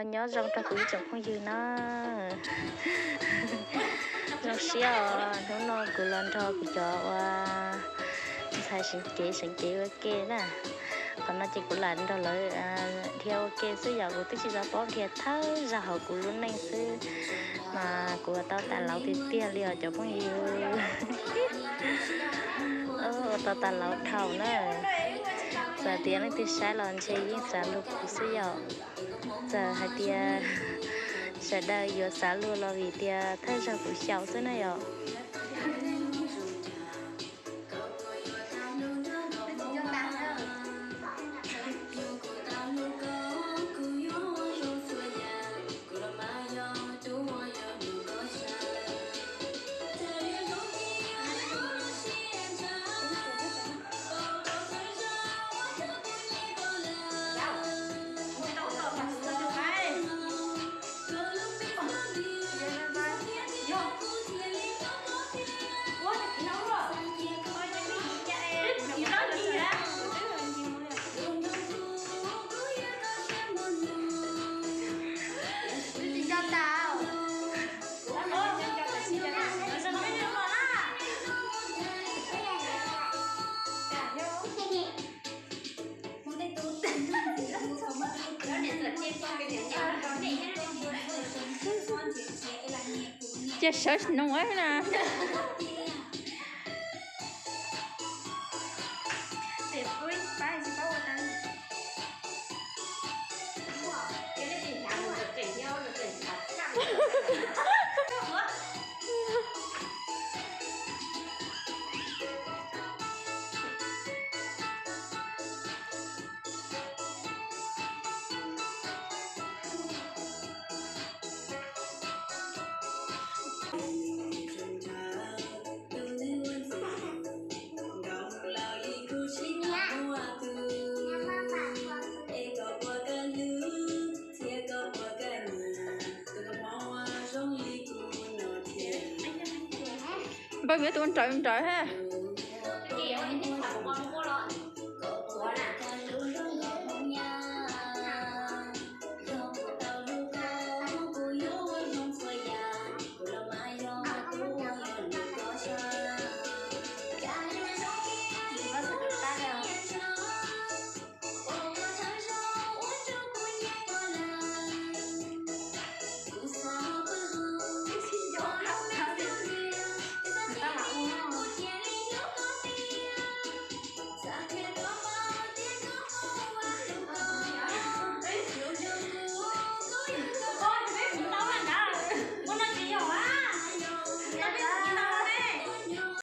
Nyob zoo rau kuv ib tsoom phooj ywg na. Zoo siab os, hnub no kuv los nrog kuv cov uas ntxhais seev cev seev cev ua ke na. Qhov no ces kuv lam nrog lawv dhia ua ke xwb yom, kuv twb tsis tau paub dhia thawj zaug hauv kuv lub neej xwb. Mas kuv ua tau tas laus tiag tiag li os cov phooj ywg. Ua tau tas laus dhau na. Txawm tias leej twg saib los ntshe yeej txav lug kuv xwb yom. Txawm hais tias sawv daws yuav txav lug los vim tias thawj zaug kuv xyaum xwb na yom. Ces sawv nus na. Npawg, mus tus nrawm nrawm ha.